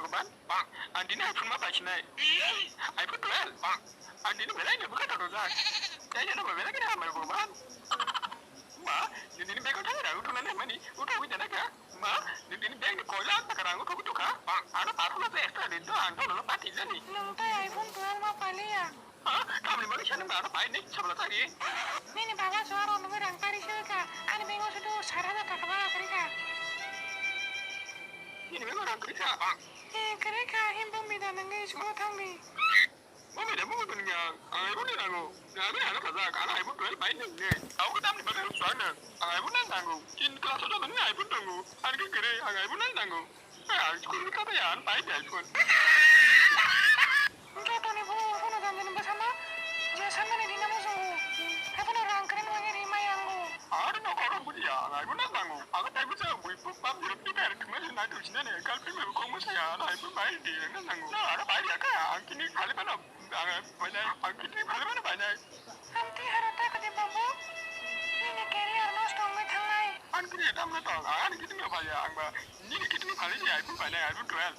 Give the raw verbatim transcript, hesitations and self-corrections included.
Bhagwan, ang tini iPhone ma paisinai. iPhone twelve. Ang tini belai no bwkha tongthokjak. Tei jano bo belai khe hambai Bhagwan. Ma, nini bego thai rang uthuna ne mani, utha wi jana kha. Ma, nini beg ni koila ang taka rang utha utu kha. Ano parfum na extra din to ang to no pati jani. Nwng tei iPhone twelve ma paliya. Ha, tamni bagwi sanwng ba ano pai ni sabla tari. Nini baba so aro nungwi rang tari se kha. Ani bego sudu sat hajar taka bara kari kha. Nini bego rang kari kha. Eh, kari kha, himbo mida nungwi school thangni. Bo mede bo tuni ya, ang iPhone ni nango. Ang iPhone ano kaza, ang iPhone twelve bai nang ne. Tau ko tamni bagwi suana. Ang iPhone nang nango. Kin class o tongmani iPhone tongo. Ang ke kere, ang iPhone nang nango. Ang school ka ba ya, ang bai iPhone. Joto ni bo phone dan dan basama. Je samani dina mo so. Iphone rang kren wani ri mai ango. Ang no koro buji ya, ang iPhone nang nango. Ang tai buja bui pam jero pita er kma na tu sina ne, kal pime ko mo sa ya, ang iPhone bai di nang nango. Na, ang bai ya ka, ang kini khali bana. Ang painai, ang kiti phalmani painai. Amtwi haro ta kadi babu, nini career nosto wngwi thangnai. Ang kini tamno tong, ang ani kiti no phalya, ang ba nini kiti no phalya, iPhone painai, iPhone twelve.